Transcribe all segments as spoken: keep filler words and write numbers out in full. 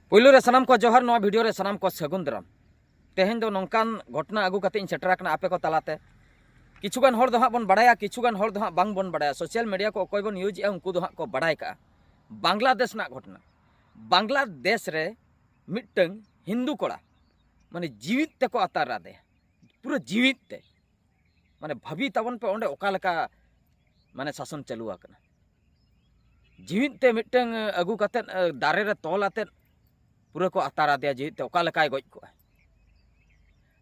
ᱯᱳᱭᱞᱳ ᱨᱮ ᱥᱟᱱᱟᱢ ᱠᱚ ᱡᱚᱦᱟᱨ, ᱱᱚᱣᱟ ᱵᱷᱤᱰᱤᱭᱳ ᱨᱮ ᱥᱟᱱᱟᱢ ᱠᱚ ᱥᱟᱹᱜᱩᱱ ᱫᱟᱨᱟᱢ᱾ ᱛᱮᱦᱮᱧ ᱫᱚ ᱱᱚᱝᱠᱟᱱ ᱜᱷᱚᱴᱚᱱᱟ ᱟᱹᱜᱩ ᱠᱟᱛᱮ ᱤᱧ ᱥᱮᱴᱮᱨ ᱟᱠᱟᱱᱟ ᱟᱯᱮ ᱠᱚ ᱛᱟᱞᱟᱛᱮ᱾ ᱠᱤᱪᱷᱩ ᱜᱟᱱ ᱦᱚᱲ ᱫᱚ ᱦᱟᱸᱜ ᱵᱚᱱ ᱵᱟᱲᱟᱭᱟ, ᱠᱤᱪᱷᱩ ᱜᱟᱱ ᱦᱚᱲ ᱫᱚ ᱦᱟᱸᱜ ᱵᱟᱝ ᱵᱚᱱ ᱵᱟᱲᱟᱭᱟ᱾ ᱥᱳᱥᱟᱞ ᱢᱤᱰᱤᱭᱟ ᱠᱚ ᱚᱠᱚᱭ ᱵᱚᱱ ᱤᱭᱩᱡᱽ ᱮᱫᱼᱟ, ᱩᱱᱠᱩ ᱫᱚ ᱦᱟᱸᱜ ᱠᱚ ᱵᱟᱲᱟᱭ ᱠᱟᱜᱼᱟ᱾ ᱵᱟᱝᱞᱟᱫᱮᱥ ᱨᱮᱱᱟᱜ ᱜᱷᱚᱴᱚᱱᱟ᱾ ᱵᱟᱝᱞᱟᱫᱮᱥ ᱨᱮ ᱢᱤᱫᱴᱟᱝ ᱦᱤᱱᱫᱩ ᱠᱚᱲᱟ, ᱢᱟᱱᱮ, ᱡᱤᱣᱤᱫ ᱛᱮᱠᱚ ᱟᱛᱟᱨ ᱟᱫᱮᱭᱟ, ᱯᱩᱨᱟᱹ ᱡᱤᱣᱤᱫ ᱛᱮ᱾ ᱢᱟᱱᱮ, ᱵᱷᱟᱹᱵᱤ ᱛᱟᱵᱚᱱ ᱯᱮ, ᱚᱸᱰᱮ ᱚᱠᱟ ᱞᱮᱠᱟ, ᱢᱟᱱᱮ, ᱥᱟᱥᱚᱱ ᱪᱟᱹᱞᱩ ᱟᱠᱟᱱᱟ᱾ ᱡᱤᱣᱤᱫ ᱛᱮ ᱢᱤᱫᱴᱟᱝ ᱟᱹᱜᱩ ᱠᱟᱛᱮᱫ, ᱫᱟᱨᱮ ᱨᱮ ᱛᱚᱞ ᱟᱛᱮᱫ ᱯᱩᱨᱟᱹ ᱠᱚ ᱟᱛᱟᱨ ᱟᱫᱮᱭᱟ ᱡᱤᱣᱤᱫ ᱛᱮ, ᱚᱠᱟ ᱞᱮᱠᱟᱭ ᱜᱚᱡ ᱠᱚᱜᱼᱟ᱾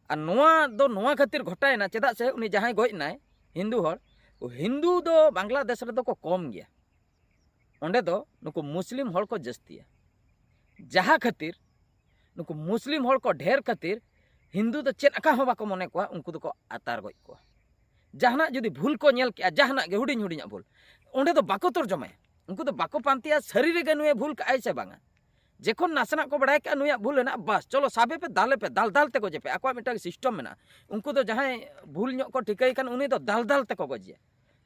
ᱟᱨ ᱱᱚᱣᱟ ᱫᱚ ᱱᱚᱣᱟ ᱠᱷᱟᱹᱛᱤᱨ ᱜᱷᱚᱴᱟᱣᱮᱱᱟ, ᱪᱮᱫᱟᱜ ᱥᱮ ᱩᱱᱤ ᱡᱟᱦᱟᱸᱭ ᱜᱚᱡ ᱮᱱᱟᱭ, ᱦᱤᱱᱫᱩ ᱦᱚᱲ, ᱦᱤᱱᱫᱩ ᱫᱚ ᱵᱟᱝᱞᱟᱫᱮᱥ ᱨᱮᱫᱚ ᱠᱚ ᱠᱚᱢ ᱜᱮᱭᱟ᱾ ᱚᱸᱰᱮ ᱫᱚ ᱱᱩᱠᱩ ᱢᱩᱥᱞᱤᱢ ᱦᱚᱲ ᱠᱚ ᱡᱟᱹᱥᱛᱤᱭᱟ᱾ ᱡᱟᱦᱟᱸ ᱠᱷᱟᱹᱛᱤᱨ, ᱱᱩᱠᱩ ᱢᱩᱥᱞᱤᱢ ᱦᱚᱲ ᱠᱚ ᱰᱷᱮᱨ ᱠᱷᱟᱹᱛᱤᱨ, ᱦᱤᱱᱫᱩ ᱫᱚ ᱪᱮᱫ ᱟᱠᱟ ᱦᱚᱸ ᱵᱟᱠᱚ ᱢᱚᱱᱮ ᱠᱚᱣᱟ, ᱩᱱᱠᱩ ᱫᱚᱠᱚ ᱟᱛᱟᱨ ᱜᱚᱡ ᱠᱚᱣᱟ᱾ ᱡᱟᱦᱟᱱᱟᱜ ᱡᱩᱫᱤ ᱵᱷᱩᱞ ᱠᱚ ᱧᱮᱞ ᱠᱮᱜᱼᱟ, ᱡᱟᱦᱟᱱᱟᱜ ᱜᱮ ᱦᱩᱰᱤᱧ ᱦᱩᱰᱤᱧᱟᱜ ᱵᱷᱩᱞ, ᱚᱸᱰᱮ ᱫᱚ ᱵᱟᱠᱚ ᱛᱚᱨᱡᱚᱢᱟᱭᱟ᱾ ᱩᱱᱠᱩ ᱫᱚ ᱵᱟᱠᱚ ᱯᱟᱱᱛᱮᱭᱟ ᱥᱟᱹᱨᱤ ᱨᱮᱜᱮ ᱱᱩᱭᱮ ᱵᱷᱩᱞ ᱠᱟᱜᱼᱟᱭ ᱥᱮ ᱵᱟᱝᱟ᱾ ᱡᱮᱠᱷᱚᱱ ᱱᱟᱥᱮᱱᱟᱜ ᱠᱚ ᱵᱟᱲᱟᱭ ᱠᱟᱜᱼᱟ ᱱᱩᱭᱟᱜ ᱵᱷᱩᱞ ᱦᱮᱱᱟᱜᱼᱟ, ᱵᱟᱥ, ᱪᱚᱞᱚ ᱥᱟᱵᱮ ᱯᱮ, ᱫᱟᱞᱮ ᱯᱮ, ᱫᱟᱞ ᱫᱟᱞ ᱛᱮ ᱜᱚᱡᱮ ᱯᱮ᱾ ᱟᱠᱚᱣᱟᱜ ᱢᱤᱫᱴᱟᱝ ᱥᱤᱥᱴᱮᱢ ᱢᱮᱱᱟᱜᱼᱟ᱾ ᱩᱱᱠᱩ ᱫᱚ ᱡᱟᱦᱟᱸᱭ ᱵᱷᱩᱞ ᱧᱚᱜ ᱠᱚ ᱴᱷᱤᱠᱟᱹᱭ ᱠᱷᱟᱱ, ᱩᱱᱤ ᱫᱚ ᱫᱟᱞ ᱫᱟᱞ ᱛᱮᱠᱚ ᱜᱚᱡᱮᱭᱟ᱾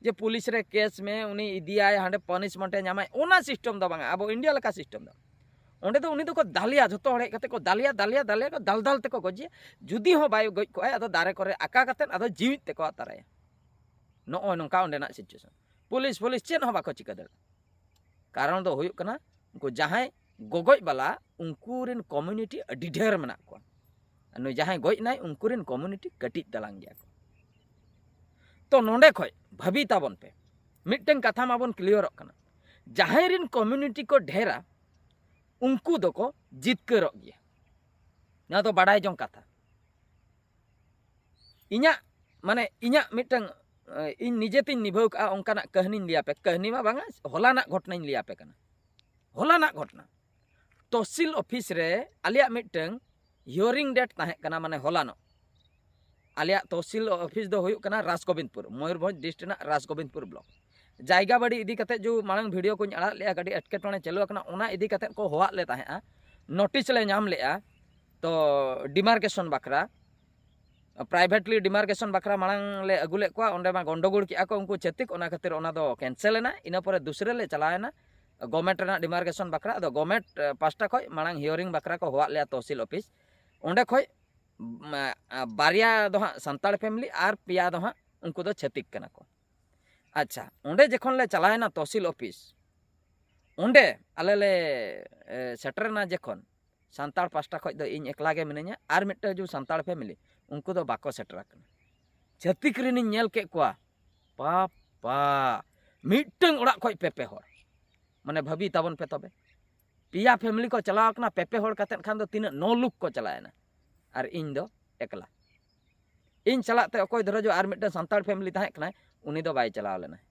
ᱡᱮ ᱯᱩᱞᱤᱥ ᱨᱮ ᱠᱮᱥ ᱢᱮ, ᱩᱱᱤ ᱤᱫᱤᱭᱟᱭ, ᱦᱟᱸᱰᱮ ᱯᱟᱱᱤᱥᱢᱮᱱᱴ ᱮ ᱧᱟᱢᱟᱭ, ᱚᱱᱟ ᱥᱤᱥᱴᱮᱢ ᱫᱚ ᱵᱟᱝᱟ᱾ ᱟᱵᱚ ᱤᱱᱰᱤᱭᱟ ᱞᱮᱠᱟ ᱥᱤᱥᱴᱮᱢ ᱫᱚ᱾ ᱚᱸᱰᱮ ᱫᱚ ᱩᱱᱤ ᱫᱚᱠᱚ ᱫᱟᱞᱮᱭᱟ, ᱡᱷᱚᱛᱚ ᱦᱚᱲ ᱦᱮᱡ ᱠᱟᱛᱮ ᱠᱚ ᱫᱟᱞᱮᱭᱟ, ᱫᱟᱞᱮᱭᱟ, ᱫᱟᱞᱮᱭᱟ ᱠᱚ, ᱫᱟᱞ ᱫᱟᱞ ᱛᱮᱠᱚ ᱜᱚᱡᱮᱭᱟ᱾ ᱡᱩᱫᱤ ᱦᱚᱸ ᱵᱟᱭ ᱜᱚᱡ ᱠᱚᱜᱼᱟᱭ, ᱟᱫᱚ ᱫᱟᱨᱮ ᱠᱚᱨᱮ ᱟᱠᱟ ᱠᱟᱛᱮᱫ ᱟᱫᱚ ᱡᱤᱣᱤᱫ ᱛᱮᱠᱚ ᱟᱛᱟᱨᱟᱭᱟ᱾ ᱱᱚᱜᱼᱚᱭ ᱱᱚᱝᱠᱟ ᱚᱸᱰᱮᱱᱟᱜ ᱥᱤᱪᱩᱭᱮᱥᱚᱱ᱾ ᱯᱩᱞᱤᱥ, ᱯᱩᱞᱤᱥ ᱪᱮᱫ ᱦᱚᱸ ᱵᱟᱠᱚ ᱪᱤᱠᱟᱹ ᱫᱟᱲᱮᱭᱟᱜᱼᱟ᱾ ᱠᱟᱨᱚᱱ ᱫᱚ ᱦᱩᱭᱩᱜ ᱠᱟᱱᱟ, ᱩᱱᱠᱩ ᱡᱟᱦᱟᱸᱭ ᱜᱚᱜᱚᱡ ᱵᱟᱞᱟ, ᱩᱱᱠᱩ ᱨᱮᱱ ᱠᱚᱢᱤᱭᱩᱱᱤᱴᱤ ᱟᱹᱰᱤ ᱰᱷᱮᱨ ᱢᱮᱱᱟᱜ ᱠᱚᱣᱟ᱾ ᱟᱨ ᱱᱩᱭ ᱡᱟᱦᱟᱸᱭ ᱜᱚᱡ ᱮᱱᱟᱭ, ᱩᱱᱠᱩ ᱨᱮᱱ ᱠᱚᱢᱤᱭᱩᱱᱤᱴᱤ ᱠᱟᱹᱴᱤᱡ ᱛᱟᱞᱟᱝ ᱜᱮᱭᱟ ᱠᱚ᱾ ᱛᱚ, ᱱᱚᱸᱰᱮ ᱠᱷᱚᱡ ᱵᱷᱟᱹᱵᱤ ᱛᱟᱵᱚᱱ ᱯᱮ, ᱢᱤᱫᱴᱟᱝ ᱠᱟᱛᱷᱟ ᱢᱟᱵᱚᱱ ᱠᱞᱤᱭᱟᱨᱚᱜ ᱠᱟᱱᱟ, ᱡᱟᱦᱟᱸᱭ ᱨᱮᱱ ᱠᱚᱢᱤᱭᱩᱱᱤᱴᱤ ᱠᱚ ᱰᱷᱮᱨᱟ, ᱩᱱᱠᱩ ᱫᱚᱠᱚ ᱡᱤᱛᱠᱟᱹᱨᱚᱜ ᱜᱮᱭᱟ᱾ ᱱᱚᱣᱟ ᱫᱚ ᱵᱟᱰᱟᱭ ᱡᱚᱝ ᱠᱟᱛᱷᱟ᱾ ᱤᱧᱟᱹᱜ, ᱢᱟᱱᱮ, ᱤᱧᱟᱹᱜ ᱢᱤᱫᱴᱟᱝ, ᱮ, ᱤᱧ ᱱᱤᱡᱮᱛᱤᱧ ᱱᱤᱵᱷᱟᱹᱣ ᱠᱟᱜᱼᱟ, ᱚᱱᱠᱟᱱᱟᱜ ᱠᱟᱹᱦᱱᱤᱧ ᱞᱟᱹᱭᱟᱯᱮ, ᱠᱟᱹᱦᱱᱤ ᱢᱟ ᱵᱟᱝᱟ, ᱦᱚᱞᱟᱱᱟᱜ ᱜᱷᱚᱴᱚᱱᱟᱧ ᱞᱟᱹᱭᱟᱯᱮ ᱠᱟᱱᱟ᱾ ᱦᱚᱞᱟᱱᱟᱜ ᱜᱷᱚᱴᱚᱱᱟ᱾ ᱛᱚᱦᱥᱤᱞ ᱚᱯᱷᱤᱥ ᱨᱮ ᱟᱞᱮᱭᱟᱜ ᱢᱤᱫᱴᱟᱝ ᱦᱤᱭᱟᱨᱤᱝ ᱰᱮᱴ ᱛᱟᱦᱮᱸ ᱠᱟᱱᱟ, ᱢᱟᱱᱮ, ᱦᱚᱞᱟᱱᱚᱜ᱾ ᱟᱞᱮᱭᱟᱜ ᱛᱚᱦᱥᱤᱞ ᱚᱯᱷᱤᱥ ᱫᱚ ᱦᱩᱭᱩᱜ ᱠᱟᱱᱟ ᱨᱟᱡᱽᱜᱳᱵᱤᱱᱫᱽᱯᱩᱨ, ᱢᱚᱭᱩᱨᱵᱷᱚᱸᱡᱽ ᱰᱤᱥᱴᱨᱤᱠᱴ ᱨᱮᱱᱟᱜ ᱨᱟᱡᱽᱜᱳᱵᱤᱱᱫᱽᱯᱩᱨ ᱵᱞᱚᱠ᱾ ᱡᱟᱭᱜᱟ ᱵᱟᱹᱲᱤ ᱤᱫᱤ ᱠᱟᱛᱮ ᱡᱩ ᱢᱟᱲᱟᱝ ᱵᱷᱤᱰᱤᱭᱳ ᱠᱚᱧ ᱟᱲᱟᱜ ᱞᱮᱜᱼᱟ, ᱠᱟᱹᱴᱤᱡ ᱮᱴᱠᱮᱴᱚᱬᱮ ᱪᱟᱹᱞᱩ ᱟᱠᱟᱱᱟ, ᱚᱱᱟ ᱤᱫᱤ ᱠᱟᱛᱮ ᱠᱚ ᱦᱚᱦᱚᱣᱟᱫ ᱞᱮ ᱛᱟᱦᱮᱸᱜᱼᱟ, ᱱᱳᱴᱤᱥ ᱞᱮ ᱧᱟᱢ ᱞᱮᱜᱼᱟ᱾ ᱛᱚ, ᱰᱤᱢᱟᱨᱠᱮᱥᱚᱱ ᱵᱟᱠᱷᱨᱟ, ᱯᱨᱟᱭᱵᱷᱮᱴᱞᱤ ᱰᱤᱢᱟᱨᱠᱮᱥᱚᱱ ᱵᱟᱠᱷᱨᱟ ᱢᱟᱲᱟᱝ ᱞᱮ ᱟᱹᱜᱩ ᱞᱮᱫ ᱠᱚᱣᱟ, ᱚᱸᱰᱮ ᱢᱟ ᱜᱚᱱᱰᱚᱜᱳᱲ ᱠᱮᱜᱼᱟ ᱠᱚ ᱩᱱᱠᱩ ᱪᱷᱟᱹᱛᱤᱠ, ᱚᱱᱟ ᱠᱷᱟᱹᱛᱤᱨ ᱚᱱᱟ ᱫᱚ ᱠᱮᱱᱥᱮᱞ ᱮᱱᱟ᱾ ᱤᱱᱟᱹ ᱯᱚᱨᱮ ᱫᱩᱥᱨᱟᱹ ᱞᱮ ᱪᱟᱞᱟᱣ ᱮᱱᱟ, ᱜᱚᱵᱷᱢᱮᱱᱴ ᱨᱮᱱᱟᱜ ᱰᱤᱢᱟᱨᱠᱮᱥᱚᱱ ᱵᱟᱠᱷᱨᱟ᱾ ᱟᱫᱚ ᱜᱚᱵᱷᱢᱮᱱᱴ ᱯᱟᱥᱴᱟ ᱠᱷᱚᱱ ᱢᱟᱲᱟᱝ ᱦᱤᱭᱟᱨᱤᱝ ᱵᱟᱠᱷᱨᱟ ᱠᱚ ᱦᱚᱦᱚᱣᱟᱫ ᱞᱮᱭᱟ ᱛᱚᱦᱥᱤᱞ ᱚᱯᱷᱤᱥ᱾ ᱚᱸᱰᱮ ᱠᱷᱚᱱ ᱵᱟᱨᱭᱟ ᱫᱚ ᱦᱟᱸᱜ ᱥᱟᱱᱛᱟᱲ ᱯᱷᱮᱢᱮᱞᱤ ᱟᱨ ᱯᱮᱭᱟ ᱫᱚ ᱦᱟᱸᱜ ᱩᱱᱠᱩ ᱫᱚ ᱪᱷᱟᱹᱛᱤᱠ ᱠᱟᱱᱟ ᱠᱚ᱾ ᱟᱪᱪᱷᱟ, ᱚᱸᱰᱮ ᱡᱚᱠᱷᱚᱱ ᱞᱮ ᱪᱟᱞᱟᱣᱮᱱᱟ ᱛᱚᱦᱥᱤᱞ ᱚᱯᱷᱤᱥ, ᱚᱸᱰᱮ ᱟᱞᱮ ᱞᱮ ᱥᱮᱴᱮᱨᱮᱱᱟ ᱡᱚᱠᱷᱚᱱ, ᱥᱟᱱᱛᱟᱲ ᱯᱟᱥᱴᱟ ᱠᱷᱚᱱ ᱫᱚ ᱤᱧ ᱮᱠᱞᱟ ᱜᱮ ᱢᱤᱱᱟᱹᱧᱟ, ᱟᱨ ᱢᱤᱫᱴᱟᱝ ᱡᱩ ᱥᱟᱱᱛᱟᱲ ᱯᱷᱮᱢᱮᱞᱤ, ᱩᱱᱠᱩ ᱫᱚ ᱵᱟᱠᱚ ᱥᱮᱴᱮᱨ ᱟᱠᱟᱱᱟ᱾ ᱪᱷᱟᱹᱛᱤᱠ ᱨᱮᱱᱤᱧ ᱧᱮᱞ ᱠᱮᱫ ᱠᱚᱣᱟ, ᱯᱟᱯᱟ, ᱢᱤᱫᱴᱟᱝ ᱚᱲᱟᱜ ᱠᱷᱚᱱ ᱯᱮ ᱯᱮ ᱦᱚᱲ, ᱢᱟᱱᱮ ᱵᱷᱟᱹᱵᱤ ᱛᱟᱵᱚᱱ ᱯᱮ ᱛᱚᱵᱮ, ᱯᱮᱭᱟ ᱯᱷᱮᱢᱮᱞᱤ ᱠᱚ ᱪᱟᱞᱟᱣ ᱟᱠᱟᱱᱟ, ᱯᱮ ᱯᱮ ᱦᱚᱲ ᱠᱟᱛᱮᱫ ᱠᱷᱟᱱ ᱫᱚ ᱛᱤᱱᱟᱹᱜ, ᱱᱚ ᱞᱩᱠ ᱠᱚ ᱪᱟᱞᱟᱣᱮᱱᱟ, ᱟᱨ ᱤᱧ ᱫᱚ ᱮᱠᱞᱟ᱾ ᱤᱧ ᱥᱟᱞᱟᱜ ᱛᱮ ᱚᱠᱚᱭ ᱫᱷᱚᱨᱚ ᱡᱚ ᱟᱨ ᱢᱤᱫᱴᱟᱝ ᱥᱟᱱᱛᱟᱲ ᱯᱷᱮᱢᱮᱞᱤ ᱛᱟᱦᱮᱸ ᱠᱟᱱᱟᱭ, ᱩᱱᱤ ᱫᱚ ᱵᱟᱭ ᱪᱟᱞᱟᱣ ᱞᱮᱱᱟᱭ᱾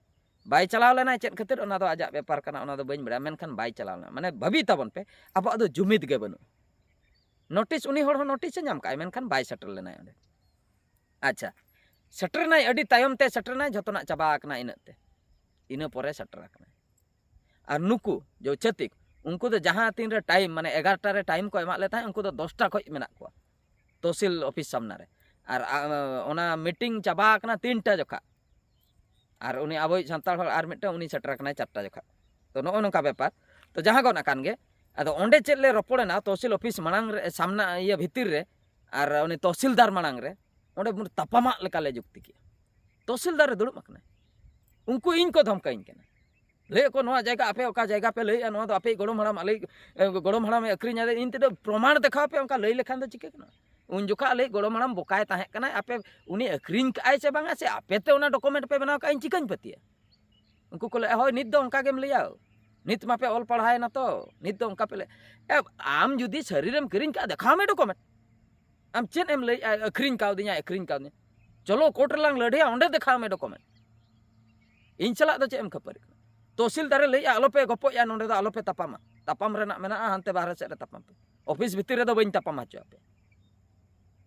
ᱵᱟᱭ ᱪᱟᱞᱟᱣ ᱞᱮᱱᱟᱭ ᱪᱮᱫ ᱠᱷᱟᱹᱛᱤᱨ, ᱚᱱᱟ ᱫᱚ ᱟᱡᱟᱜ ᱵᱮᱯᱟᱨ ᱠᱟᱱᱟ, ᱚᱱᱟ ᱫᱚ ᱵᱟᱹᱧ ᱵᱟᱲᱟᱭᱟ, ᱢᱮᱱᱠᱷᱟᱱ ᱵᱟᱭ ᱪᱟᱞᱟᱣ ᱞᱮᱱᱟ᱾ ᱢᱟᱱᱮ ᱵᱷᱟᱹᱵᱤ ᱛᱟᱵᱚᱱ ᱯᱮ, ᱟᱵᱚᱣᱟᱜ ᱫᱚ ᱡᱩᱢᱤᱫ ᱜᱮ ᱵᱟᱹᱱᱩᱜᱼᱟ᱾ ᱱᱳᱴᱤᱥ, ᱩᱱᱤ ᱦᱚᱲ ᱦᱚᱸ ᱱᱳᱴᱤᱥ ᱮ ᱧᱟᱢ ᱠᱟᱜᱼᱟᱭ, ᱢᱮᱱᱠᱷᱟᱱ ᱵᱟᱭ ᱥᱮᱴᱮᱨ ᱞᱮᱱᱟᱭ ᱚᱸᱰᱮ᱾ ᱟᱪᱪᱷᱟ, ᱥᱮᱴᱮᱨ ᱮᱱᱟᱭ, ᱟᱹᱰᱤ ᱛᱟᱭᱚᱢ ᱛᱮ ᱥᱮᱴᱮᱨ ᱮᱱᱟᱭ, ᱡᱷᱚᱛᱚᱱᱟᱜ ᱪᱟᱵᱟ ᱟᱠᱟᱱᱟ ᱤᱱᱟᱹᱜ ᱛᱮ, ᱤᱱᱟᱹ ᱯᱚᱨᱮ ᱥᱮᱴᱮᱨ ᱟᱠᱟᱱᱟᱭ᱾ ᱟᱨ ᱱᱩᱠᱩ ᱡᱮ ᱪᱷᱟᱹᱛᱤᱠ, ᱩᱱᱠᱩ ᱫᱚ ᱡᱟᱦᱟᱸ ᱛᱤᱱᱨᱮ ᱴᱟᱭᱤᱢ, ᱢᱟᱱᱮ ᱮᱜᱟᱨᱚᱴᱟ ᱨᱮ ᱴᱟᱭᱤᱢ ᱠᱚ ᱮᱢᱟᱜ ᱞᱮ ᱛᱟᱦᱮᱸᱫ, ᱩᱱᱠᱩ ᱫᱚ ᱫᱚᱥᱴᱟ ᱠᱷᱚᱱ ᱢᱮᱱᱟᱜ ᱠᱚᱣᱟ ᱛᱚᱦᱥᱤᱞ ᱚᱯᱷᱤᱥ ᱥᱟᱢᱱᱟ ᱨᱮ᱾ ᱟᱨ ᱟ, ᱚᱱᱟ ᱢᱤᱴᱤᱝ ᱪᱟᱵᱟ ᱟᱠᱟᱱᱟ ᱛᱤᱱᱴᱟ ᱡᱚᱠᱷᱟ, ᱟᱨ ᱩᱱᱤ ᱟᱵᱚᱭᱤᱡ ᱥᱟᱱᱛᱟᱲ ᱦᱚᱲ ᱟᱨ ᱢᱤᱫᱴᱟᱝ, ᱩᱱᱤ ᱥᱮᱴᱮᱨ ᱟᱠᱟᱱᱟᱭ ᱪᱟᱨᱴᱟ ᱡᱚᱠᱷᱟ᱾ ᱛᱚ ᱱᱚᱜᱼᱚ ᱱᱚᱝᱠᱟ ᱵᱮᱯᱟᱨ᱾ ᱛᱚ ᱡᱟᱦᱟᱸ ᱜᱚᱱ ᱟᱠᱟᱱ ᱜᱮ, ᱟᱫᱚ ᱚᱸᱰᱮ ᱪᱮᱫ ᱞᱮ ᱨᱚᱯᱚᱲᱮᱱᱟ ᱛᱚᱦᱥᱤᱞ ᱚᱯᱷᱤᱥ ᱢᱟᱲᱟᱝ ᱨᱮ, ᱥᱟᱢᱱᱟ ᱤᱭᱟᱹ ᱵᱷᱤᱛᱤᱨ ᱨᱮ, ᱟᱨ ᱩᱱᱤ ᱛᱚᱦᱥᱤᱞᱫᱟᱨ ᱢᱟᱲᱟᱝ ᱨᱮ, ᱚᱸᱰᱮ ᱛᱟᱯᱟᱢᱟᱜ ᱞᱮᱠᱟᱞᱮ ᱡᱩᱠᱛᱤ ᱠᱮᱜᱼᱟ᱾ ᱛᱚᱦᱥᱤᱞᱫᱟᱨ ᱨᱮ ᱫᱩᱲᱩᱵ ᱟᱠᱟᱱᱟᱭ, ᱩᱱᱠᱩ ᱤᱧ ᱠᱚ ᱫᱷᱚᱢᱠᱟᱣᱤᱧ ᱠᱟᱱᱟ᱾ ᱞᱟᱹᱭᱮᱫ ᱠᱚ, "ᱱᱚᱣᱟ ᱡᱟᱭᱜᱟ ᱟᱯᱮ ᱚᱠᱟ ᱡᱟᱭᱜᱟ ᱯᱮ ᱞᱟᱹᱭᱮᱫᱼᱟ, ᱱᱚᱣᱟ ᱫᱚ ᱟᱯᱮᱭᱤᱡ ᱜᱚᱲᱚᱢ ᱦᱟᱲᱟᱢ, ᱟᱞᱮᱭᱤᱡ, ᱮ, ᱜᱚᱲᱚᱢ ᱦᱟᱲᱟᱢᱮ ᱟᱹᱠᱷᱨᱤᱧ ᱟᱫᱮ, ᱤᱧ ᱛᱮᱫᱚ ᱯᱨᱚᱢᱟᱬ ᱫᱮᱠᱷᱟᱣ ᱯᱮ", ᱚᱱᱠᱟ ᱞᱟᱹᱭ ᱞᱮᱠᱷᱟᱱ ᱫᱚ ᱪᱤᱠᱟᱹ ᱜᱟᱱᱚᱜᱼᱟ? ᱩᱱ ᱡᱚᱠᱷᱟ ᱟᱞᱮᱭᱤᱡ ᱜᱚᱲᱚᱢ ᱦᱟᱲᱟᱢ ᱵᱚᱠᱟᱭ ᱛᱟᱦᱮᱸ ᱠᱟᱱᱟᱭ, ᱟᱯᱮ ᱩᱱᱤ ᱟᱹᱠᱷᱨᱤᱧ ᱠᱟᱜᱼᱟᱭ ᱥᱮ ᱵᱟᱝᱟ, ᱥᱮ ᱟᱯᱮ ᱛᱮ ᱚᱱᱟ ᱰᱚᱠᱩᱢᱮᱱᱴ ᱯᱮ ᱵᱮᱱᱟᱣ ᱠᱟᱜᱼᱟ, ᱤᱧ ᱪᱤᱠᱟᱹᱧ ᱯᱟᱹᱛᱭᱟᱹᱜᱼᱟ? ᱩᱱᱠᱩ ᱠᱚ ᱞᱟᱹᱭᱟ, "ᱦᱳᱭ, ᱱᱤᱛ ᱫᱚ ᱚᱱᱠᱟ ᱜᱮᱢ ᱞᱟᱹᱭᱟ, ᱱᱤᱛ ᱢᱟᱯᱮ ᱚᱞ ᱯᱟᱲᱦᱟᱣᱮᱱᱟ ᱛᱚ, ᱱᱤᱛ ᱫᱚ ᱚᱱᱠᱟ ᱯᱮ ᱞᱟᱹᱭᱟ᱾" ᱮ, ᱟᱢ ᱡᱩᱫᱤ ᱥᱟᱹᱨᱤ ᱨᱮᱢ ᱠᱤᱨᱤᱧ ᱠᱟᱜᱼᱟ, ᱫᱮᱠᱷᱟᱣ ᱢᱮ ᱰᱚᱠᱩᱢᱮᱱᱴ᱾ ᱟᱢ ᱪᱮᱫ ᱮᱢ ᱞᱟᱹᱭᱮᱜᱼᱟ, "ᱟᱹᱠᱷᱨᱤᱧ ᱠᱟᱣᱫᱤᱧᱟ, ᱟᱹᱠᱷᱨᱤᱧ ᱠᱟᱣᱫᱤᱧᱟ"? ᱪᱚᱞᱚ, ᱠᱳᱨᱴ ᱨᱮᱞᱟᱝ ᱞᱟᱹᱲᱦᱟᱹᱭᱟ, ᱚᱸᱰᱮ ᱫᱮᱠᱷᱟᱣ ᱢᱮ ᱰᱚᱠᱩᱢᱮᱱᱴ᱾ ᱤᱧ ᱥᱟᱞᱟᱜ ᱫᱚ ᱪᱮᱫ ᱮᱢ ᱠᱷᱟᱹᱯᱟᱹᱨᱤ ᱠᱟᱱᱟ? ᱛᱚᱦᱥᱤᱞᱫᱟᱨᱮ ᱞᱟᱹᱭᱮᱜᱼᱟ, "ᱟᱞᱚᱯᱮ ᱜᱚᱯᱚᱡᱼᱟ, ᱱᱚᱸᱰᱮ ᱫᱚ ᱟᱞᱚᱯᱮ ᱛᱟᱯᱟᱢᱟ, ᱛᱟᱯᱟᱢ ᱨᱮᱱᱟᱜ ᱢᱮᱱᱟᱜᱼᱟ, ᱦᱟᱱᱛᱮ ᱵᱟᱦᱨᱮ ᱥᱮᱫ ᱨᱮ ᱛᱟᱯᱟᱢ ᱯᱮ, ᱚᱯᱷᱤᱥ ᱵᱷᱤᱛᱤᱨ ᱨᱮᱫᱚ ᱵᱟᱹᱧ ᱛᱟᱯᱟᱢ ᱦᱚᱪᱚ ᱟᱯᱮᱭᱟ᱾"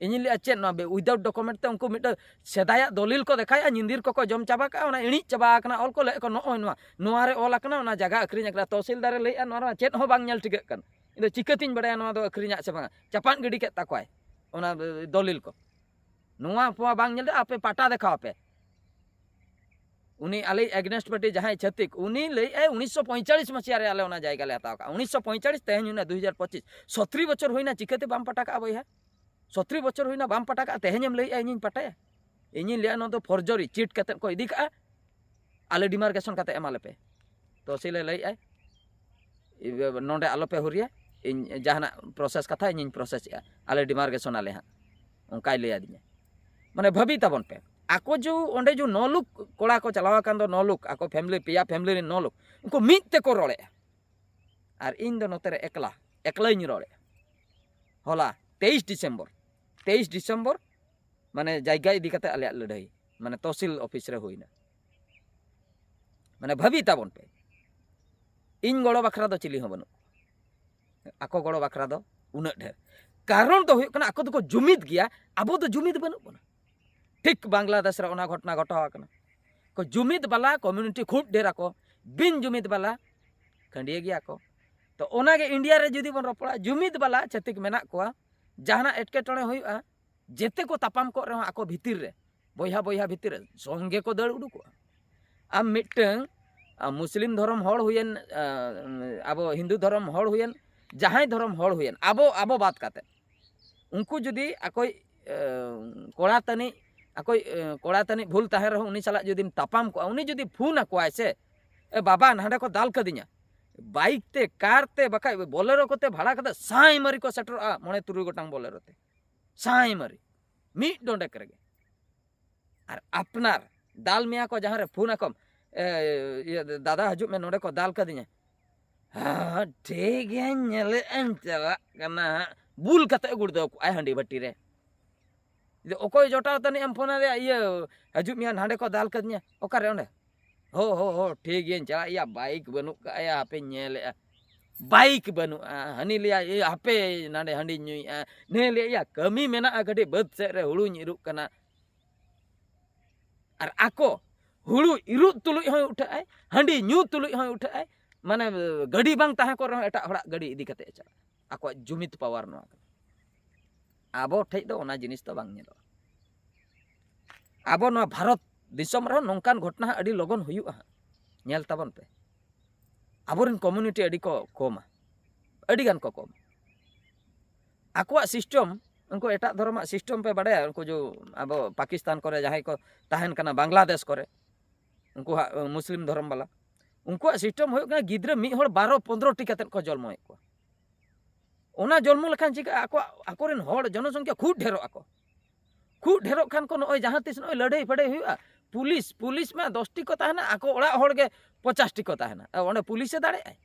ᱤᱧᱤᱧ ᱞᱟᱹᱭᱮᱜᱼᱟ, ᱪᱮᱫ ᱱᱚᱣᱟ ᱵᱮ-, without document ᱛᱮ ᱩᱱᱠᱩ ᱢᱤᱫᱴᱟᱝ ᱥᱮᱫᱟᱭᱟᱜ ᱫᱚᱞᱤᱞ ᱠᱚ ᱫᱮᱠᱷᱟᱭᱟ, ᱧᱤᱫᱤᱨ ᱠᱚᱠᱚ ᱡᱚᱢ ᱪᱟᱵᱟ ᱠᱟᱜᱼᱟ, ᱚᱱᱟ ᱤᱬᱤᱡ ᱪᱟᱵᱟ ᱟᱠᱟᱱᱟ ᱚᱞ ᱠᱚ, ᱞᱟᱹᱭᱮᱫ ᱠᱚ, "ᱱᱚᱜᱼᱚᱭ ᱱᱚᱣᱟ, ᱱᱚᱣᱟ ᱨᱮ ᱚᱞ ᱟᱠᱟᱱᱟ, ᱚᱱᱟ ᱡᱟᱭᱜᱟ ᱟᱹᱠᱷᱨᱤᱧ ᱟᱠᱟᱱᱟ᱾" ᱛᱚᱦᱥᱤᱞᱫᱟᱨᱮ ᱞᱟᱹᱭᱮᱜᱼᱟ, "ᱱᱚᱣᱟ ᱨᱮᱢᱟ ᱪᱮᱫ ᱦᱚᱸ ᱵᱟᱝ ᱧᱮᱞ ᱴᱷᱤᱠᱟᱹᱜ ᱠᱟᱱ, ᱤᱧ ᱫᱚ ᱪᱤᱠᱟᱹᱛᱤᱧ ᱵᱟᱲᱟᱭᱟ ᱱᱚᱣᱟ ᱫᱚ ᱟᱹᱠᱷᱨᱤᱧᱟᱜ ᱥᱮ ᱵᱟᱝᱟ?" ᱪᱟᱯᱟᱫ ᱜᱤᱰᱤ ᱠᱮᱫ ᱛᱟᱠᱚᱣᱟᱭ ᱚᱱᱟ, ᱮ, ᱫᱚᱞᱤᱞ ᱠᱚ᱾ ᱱᱚᱣᱟ ᱯᱚ-, ᱵᱟᱝ ᱧᱮᱞ ᱨᱮ ᱟᱯᱮ ᱯᱟᱴᱟ ᱫᱮᱠᱷᱟᱣ ᱯᱮ᱾ ᱩᱱᱤ ᱟᱞᱮ against party ᱡᱟᱦᱟᱸᱭ ᱪᱷᱟᱹᱛᱤᱠ, ᱩᱱᱤ ᱞᱟᱹᱭᱮᱫᱼᱟᱭ ᱩᱱᱤᱥᱥᱚ ᱯᱚᱸᱭᱛᱟᱞᱤᱥ ᱢᱟᱹᱥᱤᱦᱟ ᱨᱮ ᱟᱞᱮ ᱚᱱᱟ ᱡᱟᱭᱜᱟ ᱞᱮ ᱦᱟᱛᱟᱣ ᱠᱟᱜᱼᱟ᱾ ᱩᱱᱤᱥᱥᱚ ᱯᱚᱸᱭᱛᱟᱞᱤᱥ, ᱛᱮᱦᱮᱧ ᱦᱩᱭᱱᱟ ᱫᱩ ᱦᱟᱡᱟᱨ ᱯᱚᱸᱪᱤᱥ, ᱥᱚᱛᱨᱤ ᱵᱚᱪᱷᱚᱨ ᱦᱩᱭᱱᱟ, ᱪᱤᱠᱟᱹᱛᱮ ᱵᱟᱢ ᱯᱟᱴᱟ ᱠᱟᱜᱼᱟ ᱵᱚᱭᱦᱟ? ᱥᱚᱛᱨᱤ ᱵᱚᱪᱷᱚᱨ ᱦᱩᱭᱱᱟ ᱵᱟᱢ ᱯᱟᱴᱟ ᱠᱟᱜᱼᱟ, ᱛᱮᱦᱮᱧᱮᱢ ᱞᱟᱹᱭᱮᱫᱼᱟ ᱤᱧᱤᱧ ᱯᱟᱴᱟᱭᱟ? ᱤᱧᱤᱧ ᱞᱟᱹᱭᱟ ᱱᱚᱣᱟ ᱫᱚ forgery, cheat ᱠᱟᱛᱮᱫ ᱠᱚ ᱤᱫᱤ ᱠᱟᱜᱼᱟ, ᱟᱞᱮ demarcation ᱠᱟᱛᱮᱫ ᱮᱢᱟ ᱞᱮᱯᱮ᱾ ᱛᱚᱦᱥᱤᱞᱮ ᱞᱟᱹᱭᱮᱫᱼᱟᱭ, ᱤᱭᱟᱹ, ᱱᱚᱰᱮ ᱟᱞᱚᱯᱮ ᱦᱩᱨᱤᱭᱟ, ᱤᱧ ᱡᱟᱦᱟᱱᱟᱜ process ᱠᱟᱛᱷᱟ ᱤᱧᱤᱧ process ᱮᱜᱼᱟ, ᱟᱞᱮ demarcation ᱟᱞᱮ ᱦᱟᱸᱜ, ᱚᱱᱠᱟᱭ ᱞᱟᱹᱭ ᱟᱹᱫᱤᱧᱟ᱾ ᱢᱟᱱᱮ ᱵᱷᱟᱹᱵᱤ ᱛᱟᱵᱚᱱ ᱯᱮ, ᱟᱠᱚ ᱡᱮ ᱚᱸᱰᱮ ᱡᱮ ᱱᱚ ᱞᱩᱠ ᱠᱚᱲᱟ ᱠᱚ ᱪᱟᱞᱟᱣ ᱟᱠᱟᱱ ᱫᱚ, ᱱᱚ ᱞᱩᱠ, ᱟᱠᱚ family, ᱯᱮᱭᱟ family ᱨᱮᱱ ᱱᱚ ᱞᱩᱠ, ᱩᱱᱠᱩ ᱢᱤᱫ ᱛᱮᱠᱚ ᱨᱚᱲᱮᱜᱼᱟ᱾ ᱟᱨ ᱤᱧ ᱫᱚ ᱱᱚᱛᱮ ᱨᱮ ᱮᱠᱞᱟ, ᱮᱠᱞᱟᱧ ᱨᱚᱲᱮᱜᱼᱟ᱾ ᱦᱚᱞᱟ ᱛᱮᱭᱤᱥ ᱰᱤᱥᱮᱢᱵᱚᱨ, ᱛᱮᱭᱤᱥ ᱰᱤᱥᱮᱢᱵᱚᱨ, ᱢᱟᱱᱮ ᱡᱟᱭᱜᱟ ᱤᱫᱤ ᱠᱟᱛᱮ ᱟᱞᱮᱭᱟᱜ ᱞᱟᱹᱲᱦᱟᱹᱭ, ᱢᱟᱱᱮ ᱛᱚᱦᱥᱤᱞ ᱚᱯᱷᱤᱥ ᱨᱮ ᱦᱩᱭᱱᱟ᱾ ᱢᱟᱱᱮ ᱵᱷᱟᱹᱵᱤ ᱛᱟᱵᱚᱱ ᱯᱮ, ᱤᱧ ᱜᱚᱲᱚ ᱵᱟᱠᱷᱨᱟ ᱫᱚ ᱪᱤᱞᱤ ᱦᱚᱸ ᱵᱟᱹᱱᱩᱜ ᱠᱚᱣᱟ, ᱟᱠᱚ ᱜᱚᱲᱚ ᱵᱟᱠᱷᱨᱟ ᱫᱚ ᱩᱱᱟᱹᱜ ᱰᱷᱮᱨ᱾ ᱠᱟᱨᱚᱱ ᱫᱚ ᱦᱩᱭᱩᱜ ᱠᱟᱱᱟ, ᱟᱠᱚ ᱫᱚᱠᱚ ᱡᱩᱢᱤᱫ ᱜᱮᱭᱟ, ᱟᱵᱚ ᱫᱚ ᱡᱩᱢᱤᱫ ᱵᱟᱹᱱᱩᱜ ᱵᱚᱱᱟ᱾ ᱴᱷᱤᱠ ᱵᱟᱝᱞᱟᱫᱮᱥ ᱨᱮ ᱚᱱᱟ ᱜᱷᱚᱴᱚᱱᱟ ᱜᱷᱚᱴᱟᱣ ᱟᱠᱟᱱᱟ, ᱠᱚ ᱡᱩᱢᱤᱫ ᱵᱟᱞᱟ community ᱠᱷᱩᱵ ᱰᱷᱮᱨ ᱟᱠᱚ, ᱵᱤᱱ ᱡᱩᱢᱤᱫ ᱵᱟᱞᱟ ᱠᱷᱟᱹᱰᱭᱟᱹ ᱜᱮᱭᱟ ᱠᱚ᱾ ᱛᱚ ᱚᱱᱟᱜᱮ ᱤᱱᱰᱤᱭᱟ ᱨᱮ ᱡᱩᱫᱤ ᱵᱚᱱ ᱨᱚᱯᱚᱲᱟ, ᱡᱩᱢᱤᱫ ᱵᱟᱞᱟ ᱪᱷᱟᱹᱛᱤᱠ ᱢᱮᱱᱟᱜ ᱠᱚᱣᱟ, ᱡᱟᱦᱟᱱᱟᱜ ᱮᱴᱠᱮᱴᱚᱬᱮ ᱦᱩᱭᱩᱜᱼᱟ, ᱡᱮᱛᱮ ᱠᱚ ᱛᱟᱯᱟᱢ ᱠᱚᱜ ᱨᱮᱦᱚᱸ ᱟᱠᱚ ᱵᱷᱤᱛᱤᱨ ᱨᱮ, ᱵᱚᱭᱦᱟ ᱵᱚᱭᱦᱟ ᱵᱷᱤᱛᱤᱨ ᱨᱮ ᱥᱚᱝᱜᱮ ᱠᱚ ᱫᱟᱹᱲ ᱩᱰᱩᱠᱚᱜᱼᱟ᱾ ᱟᱢ ᱢᱤᱫᱴᱟᱝ, ᱟ, ᱢᱩᱥᱞᱤᱢ ᱫᱷᱚᱨᱚᱢ ᱦᱚᱲ ᱦᱩᱭᱮᱱ, ᱟ, ᱟᱵᱚ ᱦᱤᱱᱫᱩ ᱫᱷᱚᱨᱚᱢ ᱦᱚᱲ ᱦᱩᱭᱮᱱ, ᱡᱟᱦᱟᱸᱭ ᱫᱷᱚᱨᱚᱢ ᱦᱚᱲ ᱦᱩᱭᱮᱱ, ᱟᱵᱚ, ᱟᱵᱚ ᱵᱟᱫ ᱠᱟᱛᱮ, ᱩᱱᱠᱩ ᱡᱩᱫᱤ ᱟᱠᱚᱭ, ᱮ, ᱠᱚᱲᱟ ᱛᱟᱹᱱᱤᱡ, ᱟᱠᱚᱭ, ᱮ, ᱠᱚᱲᱟ ᱛᱟᱹᱱᱤᱡ ᱵᱷᱩᱞ ᱛᱟᱦᱮᱸ ᱨᱮᱦᱚᱸ ᱩᱱᱤ ᱥᱟᱞᱟᱜ ᱡᱩᱫᱤᱢ ᱛᱟᱯᱟᱢ ᱠᱚᱜᱼᱟ, ᱩᱱᱤ ᱡᱩᱫᱤ ᱯᱷᱳᱱ ᱟᱠᱚᱣᱟᱭ ᱥᱮ, "ᱮ ᱵᱟᱵᱟ, ᱱᱟᱸᱰᱮ ᱠᱚ ᱫᱟᱞ ᱠᱟᱫᱤᱧᱟ", ᱵᱟᱭᱤᱠ ᱛᱮ, ᱠᱟᱨ ᱛᱮ, ᱵᱟᱠᱷᱟᱡ ᱵᱚᱞᱮᱨᱳ ᱠᱚᱛᱮ ᱵᱷᱟᱲᱟ ᱠᱟᱛᱮ ᱥᱟᱭ ᱢᱟᱹᱨᱤ ᱠᱚ ᱥᱮᱴᱮᱨᱚᱜᱼᱟ, ᱢᱚᱬᱮ ᱛᱩᱨᱩᱭ ᱜᱚᱴᱟᱝ ᱵᱚᱞᱮᱨᱳ ᱛᱮ, ᱥᱟᱭ ᱢᱟᱹᱨᱤ, ᱢᱤᱫ ᱰᱚᱸᱰᱮᱠ ᱨᱮᱜᱮ᱾ ᱟᱨ ᱟᱯᱱᱟᱨ ᱫᱟᱞ ᱢᱮᱭᱟ ᱠᱚ, ᱡᱟᱦᱟᱸ ᱨᱮ ᱯᱷᱳᱱ ᱟᱠᱚᱢ, "ᱮ, ᱤᱭᱟᱹ, ᱫᱟᱫᱟ ᱦᱤᱡᱩᱜ ᱢᱮ, ᱱᱚᱸᱰᱮ ᱠᱚ ᱫᱟᱞ ᱠᱟᱫᱤᱧᱟ", "ᱦᱮᱸ, ᱴᱷᱤᱠ ᱜᱮᱭᱟᱧ ᱧᱮᱞᱮᱫ ᱟᱹᱧ, ᱪᱟᱞᱟᱜ ᱠᱟᱱᱟ ᱦᱟᱸᱜ", ᱵᱩᱞ ᱠᱟᱛᱮ ᱜᱩᱲᱫᱟᱹᱣ ᱠᱚᱜᱼᱟᱭ ᱦᱟᱺᱰᱤ ᱵᱷᱟᱹᱴᱤ ᱨᱮ᱾ ᱡᱩᱫᱤ ᱚᱠᱚᱭ ᱡᱚᱴᱟᱣ ᱛᱟᱹᱱᱤᱡ ᱮᱢ ᱯᱷᱳᱱ ᱟᱫᱮᱭᱟ, "ᱤᱭᱟᱹ, ᱦᱤᱡᱩᱜ ᱢᱮᱭᱟ, ᱱᱟᱸᱰᱮ ᱠᱚ ᱫᱟᱞ ᱠᱟᱫᱤᱧᱟ", "ᱚᱠᱟᱨᱮ ᱚᱸᱰᱮ?" "ᱦᱳ, ᱦᱳ, ᱦᱳ, ᱴᱷᱤᱠ ᱜᱮᱭᱟᱧ ᱪᱟᱞᱟᱜ ᱜᱮᱭᱟ, ᱵᱟᱭᱤᱠ ᱵᱟᱹᱱᱩᱜ ᱠᱟᱜᱼᱟ, ᱦᱟᱯᱮᱧ ᱧᱮᱞᱮᱜᱼᱟ", ᱵᱟᱭᱤᱠ ᱵᱟᱹᱱᱩᱜᱼᱟ᱾ ᱦᱟᱹᱱᱤ ᱞᱟᱹᱭᱟ, "ᱮ, ᱦᱟᱯᱮ, ᱱᱟᱸᱰᱮ ᱦᱟᱺᱰᱤᱧ ᱧᱩᱭᱮᱜᱼᱟ", ᱱᱮ ᱞᱟᱹᱭᱟ, "ᱤᱭᱟ, ᱠᱟᱹᱢᱤ ᱢᱮᱱᱟᱜᱼᱟ, ᱠᱟᱹᱴᱤᱡ ᱵᱟᱹᱫᱽ ᱥᱮᱫ ᱨᱮ ᱦᱩᱲᱩᱧ ᱤᱨᱚᱜ ᱠᱟᱱᱟ", ᱟᱨ ᱟᱠᱚ ᱦᱩᱲᱩ ᱤᱨᱚᱜ ᱛᱩᱞᱩᱡ ᱦᱚᱸᱭ ᱩᱴᱷᱟᱹᱜ ᱟᱭ, ᱦᱟᱺᱰᱤ ᱧᱩ ᱛᱩᱞᱩᱡ ᱦᱚᱸᱭ ᱩᱴᱷᱟᱹᱜ ᱟᱭ, ᱢᱟᱱᱮ ᱜᱟᱹᱰᱤ ᱵᱟᱝ ᱛᱟᱦᱮᱸ ᱠᱚᱜ ᱨᱮᱦᱚᱸ ᱮᱴᱟᱜ ᱦᱚᱲᱟᱜ ᱜᱟᱹᱰᱤ ᱤᱫᱤ ᱠᱟᱛᱮ ᱮ ᱪᱟᱞᱟᱜᱼᱟ᱾ ᱟᱠᱚᱣᱟᱜ ᱡᱩᱢᱤᱫ power ᱱᱚᱣᱟ ᱠᱟᱱᱟ᱾ ᱟᱵᱚ ᱴᱷᱮᱡ ᱫᱚ ᱚᱱᱟ ᱡᱤᱱᱤᱥ ᱫᱚ ᱵᱟᱝ ᱧᱮᱞᱚᱜᱼᱟ᱾ ᱟᱵᱚ ᱱᱚᱣᱟ ᱵᱷᱟᱨᱚᱛ ᱫᱤᱥᱚᱢ ᱨᱮᱦᱚᱸ ᱱᱚᱝᱠᱟᱱ ᱜᱷᱚᱴᱚᱱᱟ ᱦᱟᱸᱜ ᱟᱹᱰᱤ ᱞᱚᱜᱚᱱ ᱦᱩᱭᱩᱜᱼᱟ ᱦᱟᱸᱜ᱾ ᱧᱮᱞ ᱛᱟᱵᱚᱱ ᱯᱮ, ᱟᱵᱚᱨᱮᱱ ᱠᱚᱢᱤᱭᱩᱱᱤᱴᱤ ᱟᱹᱰᱤ ᱠᱚ ᱠᱚᱢᱟ, ᱟᱹᱰᱤ ᱜᱟᱱ ᱠᱚ ᱠᱚᱢᱟ᱾ ᱟᱠᱚᱣᱟᱜ ᱥᱤᱥᱴᱮᱢ, ᱩᱱᱠᱩ ᱮᱴᱟᱜ ᱫᱷᱚᱨᱚᱢᱟᱜ ᱥᱤᱥᱴᱮᱢ ᱯᱮ ᱵᱟᱰᱟᱭᱟ? ᱩᱱᱠᱩ ᱡᱚ ᱟᱵᱚ ᱯᱟᱠᱤᱥᱛᱟᱱ ᱠᱚᱨᱮ ᱡᱟᱦᱟᱸᱭ ᱠᱚ ᱛᱟᱦᱮᱱ ᱠᱟᱱᱟ, ᱵᱟᱝᱞᱟᱫᱮᱥ ᱠᱚᱨᱮ, ᱩᱱᱠᱩ ᱦᱟᱸᱜ ᱢᱩᱥᱞᱤᱢ ᱫᱷᱚᱨᱚᱢ ᱵᱟᱞᱟ, ᱩᱱᱠᱩᱣᱟᱜ ᱥᱤᱥᱴᱮᱢ ᱦᱩᱭᱩᱜ ᱠᱟᱱᱟ ᱜᱤᱫᱽᱨᱟᱹ ᱢᱤᱫ ᱦᱚᱲ ᱵᱟᱨᱚ ᱯᱚᱱᱫᱽᱨᱚ ᱴᱤ ᱠᱟᱛᱮᱫ ᱠᱚ ᱡᱚᱱᱢᱚᱭᱮᱫ ᱠᱚᱣᱟ᱾ ᱚᱱᱟ ᱡᱚᱱᱢᱚ ᱞᱮᱠᱷᱟᱱ ᱪᱤᱠᱟᱹᱜᱼᱟ? ᱟᱠᱚᱣᱟᱜ, ᱟᱠᱚᱨᱮᱱ ᱦᱚᱲ ᱡᱚᱱᱚᱥᱚᱝᱠᱷᱟ ᱠᱷᱩᱵ ᱰᱷᱮᱨᱚᱜ ᱟᱠᱚ᱾ ᱠᱷᱩᱵ ᱰᱷᱮᱨᱚᱜ ᱠᱷᱟᱱ ᱠᱚ, ᱱᱚᱜᱼᱚᱭ ᱡᱟᱦᱟᱸ ᱛᱤᱥ ᱱᱚᱜᱼᱚᱭ ᱞᱟᱹᱲᱦᱟᱹᱭ ᱯᱷᱟᱹᱲᱦᱟᱹᱭ ᱦᱩᱭᱩᱜᱼᱟ, ᱯᱩᱞᱤᱥ, ᱯᱩᱞᱤᱥ ᱢᱟ ᱫᱚᱥ ᱴᱤ ᱠᱚ ᱛᱟᱦᱮᱱᱟ, ᱟᱠᱚ ᱚᱲᱟᱜ ᱦᱚᱲ ᱜᱮ ᱯᱚᱪᱟᱥ ᱴᱤ ᱠᱚ ᱛᱟᱦᱮᱱᱟ᱾ ᱟᱨ ᱚᱸᱰᱮ ᱯᱩᱞᱤᱥᱮ ᱫᱟᱲᱮᱭᱟᱜᱼᱟᱭ?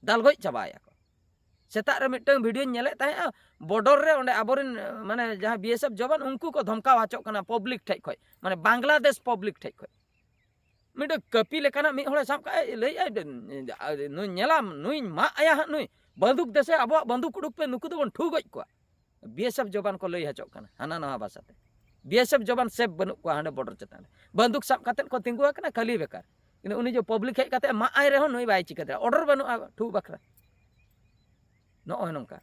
ᱫᱟᱞ ᱜᱚᱡ ᱪᱟᱵᱟᱭᱟᱠᱚ᱾ ᱥᱮᱛᱟᱜ ᱨᱮ ᱢᱤᱫᱴᱟᱝ ᱵᱷᱤᱰᱤᱭᱳᱧ ᱧᱮᱞᱮᱫ ᱛᱟᱦᱮᱸᱜᱼᱟ, ᱵᱚᱰᱚᱨ ᱨᱮ ᱚᱸᱰᱮ ᱟᱵᱚᱨᱮᱱ, ᱢᱟᱱᱮ, ᱡᱟᱦᱟᱸ ᱵᱤ ᱮᱥ ᱮᱯᱷ ᱡᱚᱣᱟᱱ, ᱩᱱᱠᱩ ᱠᱚ ᱫᱷᱚᱢᱠᱟᱣ ᱦᱚᱪᱚᱜ ᱠᱟᱱᱟ ᱯᱚᱵᱽᱞᱤᱠ ᱴᱷᱮᱡ ᱠᱷᱚᱡ, ᱢᱟᱱᱮ, ᱵᱟᱝᱞᱟᱫᱮᱥ ᱯᱚᱵᱽᱞᱤᱠ ᱴᱷᱮᱡ ᱠᱷᱚᱡ᱾ ᱢᱤᱫᱴᱟᱝ ᱠᱟᱹᱯᱤ ᱞᱮᱠᱟᱱᱟᱜ ᱢᱤᱫ ᱦᱚᱲᱮ ᱥᱟᱵ ᱠᱟᱜᱼᱟ, ᱞᱟᱹᱭᱮᱫᱼᱟᱭ, "ᱱᱩᱭ ᱧᱮᱞᱟᱢ, ᱱᱩᱭᱧ ᱢᱟᱜ ᱟᱭᱟ ᱦᱟᱸᱜ ᱱᱩᱭ, ᱵᱟᱱᱫᱩᱠ ᱫᱮᱥᱮ ᱟᱵᱚᱣᱟᱜ ᱵᱟᱱᱫᱩᱠ ᱩᱰᱩᱠ ᱯᱮ, ᱱᱩᱠᱩ ᱫᱚᱵᱚᱱ ᱴᱷᱩ ᱜᱚᱡ ᱠᱚᱣᱟ᱾" ᱵᱤ ᱮᱥ ᱮᱯᱷ ᱡᱚᱣᱟᱱ ᱠᱚ ᱞᱟᱹᱭ ᱦᱚᱪᱚᱜ ᱠᱟᱱᱟ ᱦᱟᱱᱟ ᱱᱟᱣᱟ ᱵᱷᱟᱥᱟᱛᱮ᱾ ᱵᱤ ᱮᱥ ᱮᱯᱷ ᱡᱚᱣᱟᱱ ᱥᱮᱯᱷ ᱵᱟᱹᱱᱩᱜ ᱠᱚᱣᱟ ᱦᱟᱸᱰᱮ ᱵᱚᱰᱚᱨ ᱪᱮᱛᱟᱱ ᱨᱮ᱾ ᱵᱟᱱᱫᱩᱠ ᱥᱟᱵ ᱠᱟᱛᱮᱫ ᱠᱚ ᱛᱤᱸᱜᱩ ᱟᱠᱟᱱᱟ ᱠᱷᱟᱹᱞᱤ ᱵᱮᱠᱟᱨ᱾ ᱠᱤᱱᱛᱩ ᱩᱱᱤ ᱡᱮ ᱯᱚᱵᱽᱞᱤᱠ ᱦᱮᱡ ᱠᱟᱛᱮ ᱢᱟᱜ ᱟᱭ ᱨᱮᱦᱚᱸ ᱱᱩᱭ ᱵᱟᱭ ᱪᱤᱠᱟᱹ ᱫᱟᱲᱮᱭᱟᱜᱼᱟ, ᱚᱰᱟᱨ ᱵᱟᱹᱱᱩᱜᱼᱟ ᱴᱷᱩ ᱵᱟᱠᱷᱨᱟ᱾ ᱱᱚᱜᱼᱚᱭ ᱱᱚᱝᱠᱟ᱾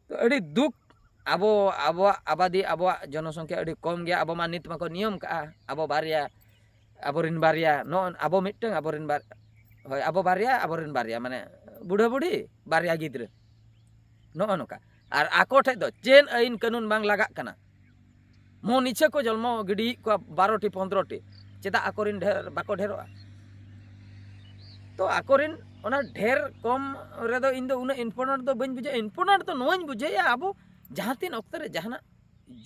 ᱛᱚ ᱟᱹᱰᱤ ᱫᱩᱠ, ᱟᱵᱚ, ᱟᱵᱚᱣᱟᱜ ᱟᱵᱟᱫᱤ, ᱟᱵᱚᱣᱟᱜ ᱡᱚᱱᱚᱥᱚᱝᱠᱷᱟ ᱟᱹᱰᱤ ᱠᱚᱢ ᱜᱮᱭᱟ᱾ ᱟᱵᱚ ᱢᱟ ᱱᱤᱛ ᱢᱟᱠᱚ ᱱᱤᱭᱚᱢ ᱠᱟᱜᱼᱟ, ᱟᱵᱚ ᱵᱟᱨᱭᱟ, ᱟᱵᱚᱨᱮᱱ ᱵᱟᱨᱭᱟ, ᱱᱚᱜᱼᱚ ᱟᱵᱚ ᱢᱤᱫᱴᱟᱝ, ᱟᱵᱚᱨᱮᱱ ᱵᱟᱨ-, ᱦᱳᱭ, ᱟᱵᱚ ᱵᱟᱨᱭᱟ, ᱟᱵᱚᱨᱮᱱ ᱵᱟᱨᱭᱟ, ᱢᱟᱱᱮ ᱵᱩᱰᱷᱟᱹ ᱵᱩᱰᱷᱤ, ᱵᱟᱨᱭᱟ ᱜᱤᱫᱽᱨᱟᱹ, ᱱᱚᱜᱼᱚ ᱱᱚᱝᱠᱟ᱾ ᱟᱨ ᱟᱠᱚ ᱴᱷᱮᱡ ᱫᱚ ᱪᱮᱫ ᱟᱹᱭᱤᱱ ᱠᱟᱹᱱᱩᱱ ᱵᱟᱝ ᱞᱟᱜᱟᱜ ᱠᱟᱱᱟ᱾ ᱢᱚᱱ ᱤᱪᱷᱟᱹ ᱠᱚ ᱡᱚᱱᱢᱚ ᱜᱤᱰᱤᱭᱮᱫ ᱠᱚᱣᱟ ᱵᱟᱨᱚ ᱴᱤ, ᱯᱚᱱᱫᱽᱨᱚ ᱴᱤ᱾ ᱪᱮᱫᱟᱜ ᱟᱠᱚᱨᱮᱱ ᱰᱷᱮᱨ ᱵᱟᱠᱚ ᱰᱷᱮᱨᱚᱜᱼᱟ? ᱛᱚ ᱟᱠᱚᱨᱮᱱ ᱚᱱᱟ ᱰᱷᱮᱨ ᱠᱚᱢ ᱨᱮᱫᱚ ᱤᱧ ᱫᱚ ᱩᱱᱟᱹᱜ ᱤᱢᱯᱚᱨᱴᱮᱱᱴ ᱫᱚ ᱵᱟᱹᱧ ᱵᱩᱡᱷᱟᱹᱣᱟ᱾ ᱤᱢᱯᱚᱨᱴᱮᱱᱴ ᱫᱚ ᱱᱚᱣᱟᱧ ᱵᱩᱡᱷᱟᱹᱣᱟ, ᱟᱵᱚ ᱡᱟᱦᱟᱸ ᱛᱤᱱ ᱚᱠᱛᱚ ᱨᱮ ᱡᱟᱦᱟᱱᱟᱜ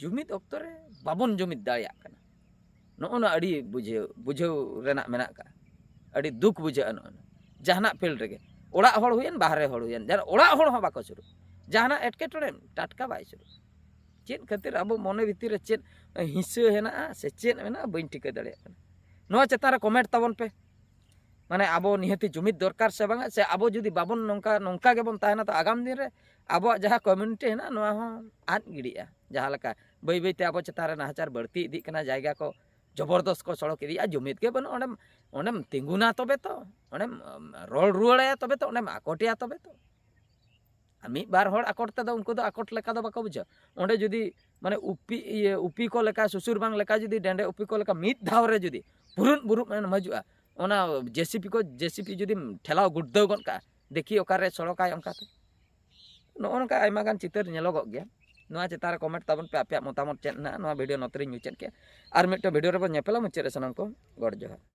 ᱡᱩᱢᱤᱫ ᱚᱠᱛᱚ ᱨᱮ ᱵᱟᱵᱚᱱ ᱡᱩᱢᱤᱫ ᱫᱟᱲᱮᱭᱟᱜ ᱠᱟᱱᱟ, ᱱᱚᱜᱼᱚ ᱱᱚᱣᱟ ᱟᱹᱰᱤ ᱵᱩᱡᱷᱟᱹᱣ, ᱵᱩᱡᱷᱟᱹᱣ ᱨᱮᱱᱟᱜ ᱢᱮᱱᱟᱜ ᱟᱠᱟᱫᱼᱟ᱾ ᱟᱹᱰᱤ ᱫᱩᱠ ᱵᱩᱡᱷᱟᱹᱜᱼᱟ ᱱᱚᱜᱼᱚ ᱱᱚᱣᱟ᱾ ᱡᱟᱦᱟᱱᱟᱜ ᱯᱷᱤᱞᱰ ᱨᱮᱜᱮ, ᱚᱲᱟᱜ ᱦᱚᱲ ᱦᱩᱭᱮᱱ, ᱵᱟᱦᱨᱮ ᱦᱚᱲ ᱦᱩᱭᱮᱱ, ᱡᱟᱦᱟᱸ ᱚᱲᱟᱜ ᱦᱚᱲ ᱦᱚᱸ ᱵᱟᱠᱚ ᱥᱩᱨᱩᱜ, ᱡᱟᱦᱟᱱᱟᱜ ᱮᱴᱠᱮᱴᱚᱬᱮ ᱴᱟᱴᱠᱟ ᱵᱟᱭ ᱥᱩᱨᱩᱜ᱾ ᱪᱮᱫ ᱠᱷᱟᱹᱛᱤᱨ ᱟᱵᱚ ᱢᱚᱱᱮ ᱵᱷᱤᱛᱤᱨ ᱨᱮ ᱪᱮᱫ ᱦᱤᱸᱥᱟᱹ ᱦᱮᱱᱟᱜᱼᱟ ᱥᱮ ᱪᱮᱫ ᱢᱮᱱᱟᱜᱼᱟ, ᱵᱟᱹᱧ ᱴᱷᱤᱠᱟᱹ ᱫᱟᱲᱮᱭᱟᱜ ᱠᱟᱱᱟ᱾ ᱱᱚᱣᱟ ᱪᱮᱛᱟᱱ ᱨᱮ ᱠᱚᱢᱮᱱᱴ ᱛᱟᱵᱚᱱ ᱯᱮ᱾ ᱢᱟᱱᱮ, ᱟᱵᱚ ᱱᱤᱦᱟᱹᱛᱤ ᱡᱩᱢᱤᱫ ᱫᱚᱨᱠᱟᱨ ᱥᱮ ᱵᱟᱝᱟ, ᱥᱮ ᱟᱵᱚ ᱡᱩᱫᱤ ᱵᱟᱵᱚᱱ ᱱᱚᱝᱠᱟ, ᱱᱚᱝᱠᱟ ᱜᱮᱵᱚᱱ ᱛᱟᱦᱮᱱᱟ, ᱛᱚ ᱟᱜᱟᱢ ᱫᱤᱱ ᱨᱮ ᱟᱵᱚᱣᱟᱜ ᱡᱟᱦᱟᱸ ᱠᱚᱢᱤᱭᱩᱱᱤᱴᱤ ᱦᱮᱱᱟᱜᱼᱟ, ᱱᱚᱣᱟ ᱦᱚᱸ ᱟᱫ ᱜᱤᱰᱤᱜᱼᱟ᱾ ᱡᱟᱦᱟᱸ ᱞᱮᱠᱟ ᱵᱟᱹᱭ ᱵᱟᱹᱭᱛᱮ ᱟᱵᱚ ᱪᱮᱛᱟᱱ ᱨᱮ ᱱᱟᱦᱟᱪᱟᱨ ᱵᱟᱹᱲᱛᱤ ᱤᱫᱤᱜ ᱠᱟᱱᱟ, ᱡᱟᱭᱜᱟ ᱠᱚ ᱡᱚᱵᱚᱨᱫᱚᱥ ᱠᱚ ᱥᱚᱲᱚᱠ ᱤᱫᱤᱜᱼᱟ, ᱡᱩᱢᱤᱫ ᱜᱮ ᱵᱟᱹᱱᱩᱜ᱾ ᱚᱸᱰᱮᱢ, ᱚᱸᱰᱮᱢ ᱛᱤᱸᱜᱩᱱᱟ ᱛᱚᱵᱮ ᱛᱚ, ᱚᱸᱰᱮᱢ, ᱟᱢ, ᱨᱚᱲ ᱨᱩᱣᱟᱹᱲᱟᱭᱟ ᱛᱚᱵᱮ ᱛᱚ, ᱚᱸᱰᱮᱢ ᱟᱠᱚᱴᱮᱭᱟ ᱛᱚᱵᱮ ᱛᱚ᱾ ᱟᱨ ᱢᱤᱫ ᱵᱟᱨ ᱦᱚᱲ ᱟᱠᱚᱴ ᱛᱮᱫᱚ ᱩᱱᱠᱩ ᱫᱚ ᱟᱠᱚᱴ ᱞᱮᱠᱟ ᱫᱚ ᱵᱟᱠᱚ ᱵᱩᱡᱷᱟᱹᱣᱟ᱾ ᱚᱸᱰᱮ ᱡᱩᱫᱤ ᱢᱟᱱᱮ ᱩᱯᱤ ᱤᱭᱟᱹ ᱩᱯᱤ ᱠᱚ ᱞᱮᱠᱟ, ᱥᱩᱥᱩᱨ ᱵᱟᱝ ᱞᱮᱠᱟ ᱡᱩᱫᱤ ᱰᱮᱸᱰᱮ ᱩᱯᱤ ᱠᱚ ᱞᱮᱠᱟ ᱢᱤᱫ ᱫᱷᱟᱣ ᱨᱮ ᱡᱩᱫᱤ ᱯᱩᱨᱩᱱ ᱵᱩᱨᱩᱱ ᱮᱢ ᱦᱤᱡᱩᱜᱼᱟ, ᱚᱱᱟ ᱡᱮᱥᱤᱯᱤ ᱠᱚ ᱡᱮᱥᱤᱯᱤ ᱡᱩᱫᱤᱢ ᱴᱷᱮᱞᱟᱣ ᱜᱩᱰᱫᱟᱹᱣ ᱜᱚᱫ ᱠᱟᱜᱼᱟ, ᱫᱮᱠᱷᱤ ᱚᱠᱟᱨᱮ ᱥᱚᱲᱚᱠᱟᱭ ᱚᱱᱠᱟᱛᱮ᱾ ᱱᱚᱜᱼᱚ ᱱᱚᱝᱠᱟ ᱟᱭᱢᱟ ᱜᱟᱱ ᱪᱤᱛᱟᱹᱨ ᱧᱮᱞᱚᱜᱚᱜ ᱜᱮᱭᱟ᱾ ᱱᱚᱣᱟ ᱪᱮᱛᱟᱱ ᱨᱮ ᱠᱚᱢᱮᱱᱴ ᱛᱟᱵᱚᱱ ᱯᱮ, ᱟᱯᱮᱭᱟᱜ ᱢᱚᱛᱟᱢᱚᱛ ᱪᱮᱫ ᱦᱮᱱᱟᱜᱼᱟ᱾ ᱱᱚᱣᱟ ᱵᱷᱤᱰᱤᱭᱳ ᱱᱚᱛᱮ ᱨᱤᱧ ᱢᱩᱪᱟᱹᱫ ᱠᱮᱫᱼᱟ᱾ ᱟᱨ ᱢᱤᱫᱴᱟᱝ ᱵᱷᱤᱰᱤᱭᱳ ᱨᱮᱵᱚᱱ ᱧᱮᱯᱮᱞᱟ᱾ ᱢᱩᱪᱟᱹᱫ ᱨᱮ ᱥᱟᱱᱟᱢ ᱠᱚ ᱜᱚᱰ ᱡᱚᱦᱟᱨ᱾